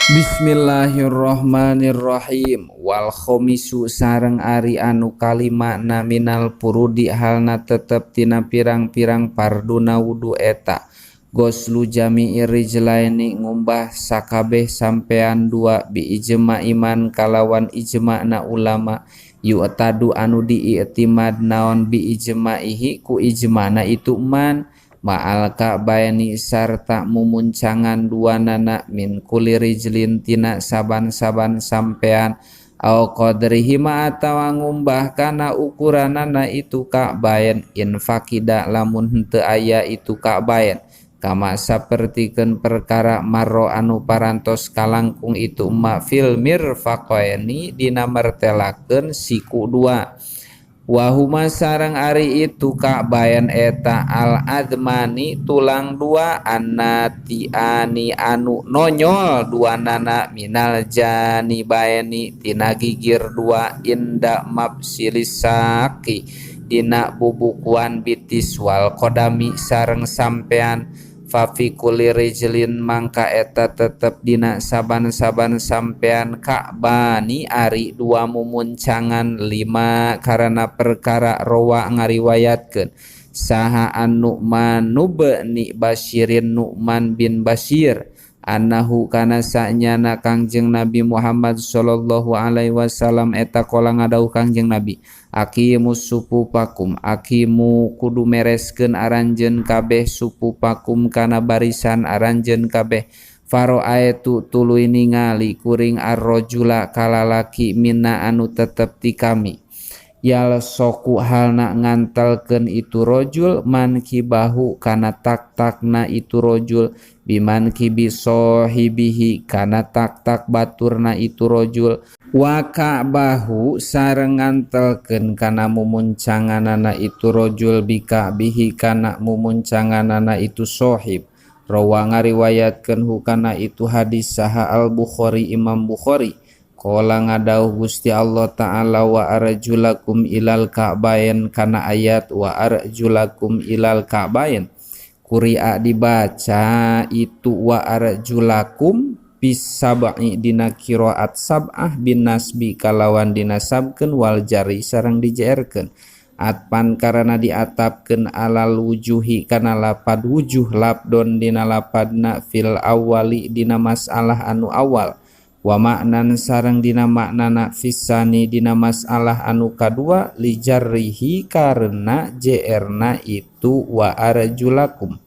Bismillahirrahmanirrahim. Wal khomisu sareng ari anu kalima na minal furudi halna tetep tina pirang-pirang farduna wudu eta goslu jami'i rijlaini ngumbah sakabeh sampean dua bi ijma iman kalawan ijma'na ulama yu'tadu anu diiktimad naon bi ijma'ihi ku ijma'na itu man ma'al ka'baini sarta mumuncangan dua nana min kulli rijlin tina saban-saban sampean au qadrihima atawa ngumbah kana ukuranana itu ka'bain in faqida lamun henteu aya itu ka'bain kama sapertikeun perkara marro anu parantos kalangkung itu ma fil mirfaqaini dina martelakeun siku dua. Wahuma sareng ari itu ka'bain eta al admani tulang dua annatiani anu nonyol dua nana minal janibaini tina gigir dua inda mafshilisaqi dina bubukuan bitis wal qadami sareng sampean fa fi kulli rijlin mangka eta tetep dina saban-saban sampean ka'bani ari dua mumuncangan lima karena perkara rowa ngariwayatkeun saha an-Nu'man bin Basyirin Nu'man bin Basyir annahu kana sanyana Kangjeng Nabi Muhammad sallallahu alaihi wasallam eta qala ngadawuh Kangjeng Nabi aqimus sufufakum aqimu kudu mereskeun aranjeun kabeh sufufakum kana barisan aranjeun kabeh faro'aitu tuluy ningali kuring arrojula kalalaki minna anu tetep ti kami yalshoqu halna ngantelkeun itu rojul mankibahu kana tak-takna itu rojul bimankibi sohibihi kana tak-tak baturna itu rojul wa ka'bahu sareng ngantelkeun kana mumuncanganana itu rojul bika'bihi kana mumuncanganana itu sohib. Rawa ngariwayatkeun hu kana itu hadis saha Al Bukhari Imam Bukhari. Qala ngadawuh Gusti Allah Ta'ala wa arjulakum ilal ka'bain kana ayat wa arjulakum ilal ka'bain quri'a dibaca itu wa arjulakum bis sab'i dina qiraat sab'ah bin nasbi kalawan dinasabkeun wal jari sareng dijerkeun atpan karena diatapkeun alal wujuhi kana lapad wujuh labdon dina lapadna fil awali dina masalah anu awal wa maknan sareng dina maknana fisani dina masalah anu kadua lijarrihi karena jerna itu wa arjulakum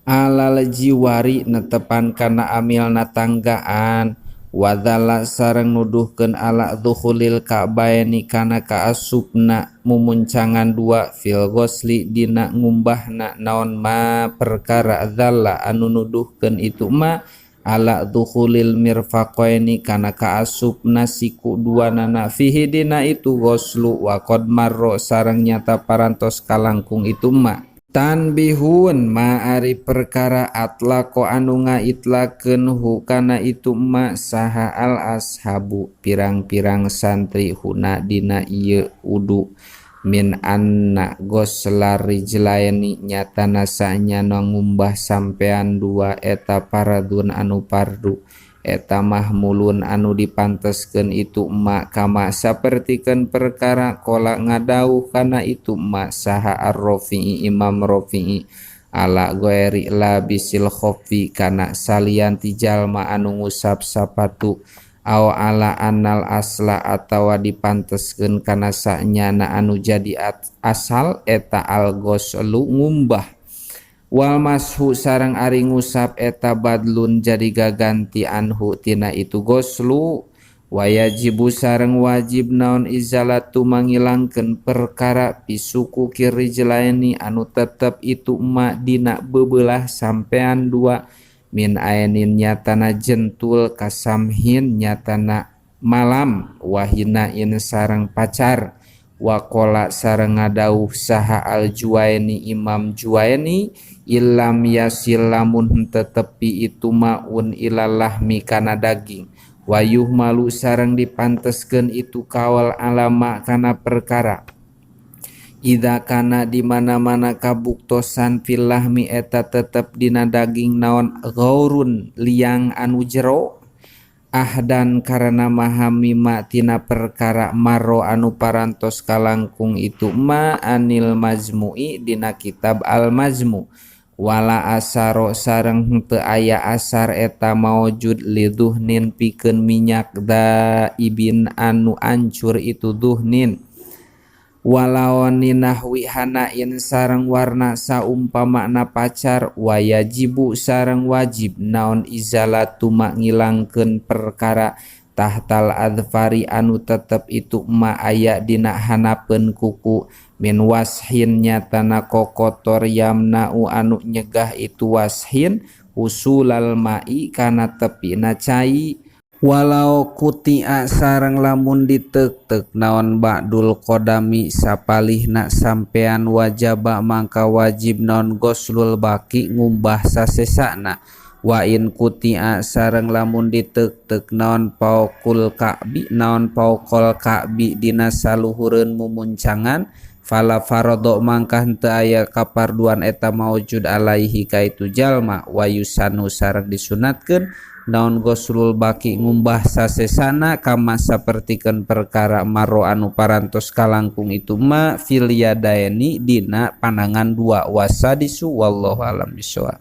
alal jiwari netepan kana amilna tanggaan wadalla sareng nuduhkeun ala dukhulil ka'baini kana kaasupna mumuncangan dua fil ghusli dina ngumbahna naon ma perkara dzalla anu nuduhkeun itu ma ala dukhulil mirfaqaini kana kaasupna siku dua nana fihi dina itu ghuslu wa qad marro sareng nyata parantos kalangkung itu ma. Tanbihun ma ari perkara atlaqo anu ngaitlakeun hu kana itu ma saha al ashabu pirang-pirang santri huna dina ieu wudu min anna ghuslar rijlaini nyatana sanyana ngumbah sampean dua eta paradun anu pardu eta mahmulun anu dipanteskeun itu ma kama sapertikeun perkara qala ngadawuh kana itu ma saha ar-Rafi'i Imam Rafi'i ala ghairi labisil khoffi kana salian ti jalma anu ngusap sapatu aw ala annal asla atawa dipanteskeun kana sanyana anu jadi asal eta al ghuslu ngumbah wal mashu sareng ari ngusap eta badlun jadi gaganti anhu tina itu ghuslu wayajibu sareng wajib naon izalatu mangilangkeun perkara fi syuquqir rijlaini anu tetep itu ma dina beubelah sampean dua min ainin nyatana jentul kasamhin nyatana malam wahinain sareng pacar waqala sareng ngadawuh saha al Juwaini Imam Juwaini illam yasil lamun henteu tepi itu maun ilalahmi kana daging wayuh malu sareng dipanteskeun itu kawal alama kana perkara. Idza kana di mana-mana kabuktosan fil lahmi eta tetep dina daging naon ghaurun liang anu jero ahdan karena mahami ma tina perkara maro anu parantos kalangkung itu ma anil majmu'i dina kitab al majmu. Wala asaro sareng henteu aya asar eta maujud liduhnin pikeun minyak daibin anu ancur itu duhnin. Walaoni nahwi hanain sareng warna saumpamana pacar. Wayajibu sareng wajib naon izalatu ma ngilangkeun perkara tahtal adfari anu tetep itu ma aya dina hanapeun kuku min washin nyatana kokotor yamna'u anu nyegah itu washin usulal ma'i kana tepina cai. Walau kutia sareng lamun ditek-tek naon ba'dul qadami sapalihna sampean wajaba mangka wajib naon goslul baki ngumbah sasesana. Wa in kutia sareng lamun ditek-tek naon paukul ka'bi naon paukol ka'bi dina saluhureun mumuncangan fala farodo mangka henteu aya kaparduan eta maujud alaihi ka itu jalma. Wa yusanu sareng disunatkeun naon goslul baki ngumbah sasesana kama sapertikeun perkara maro anu parantos kalangkung itu ma fil yadaini dina panangan dua. Wasadisu wallahu alam bisawab.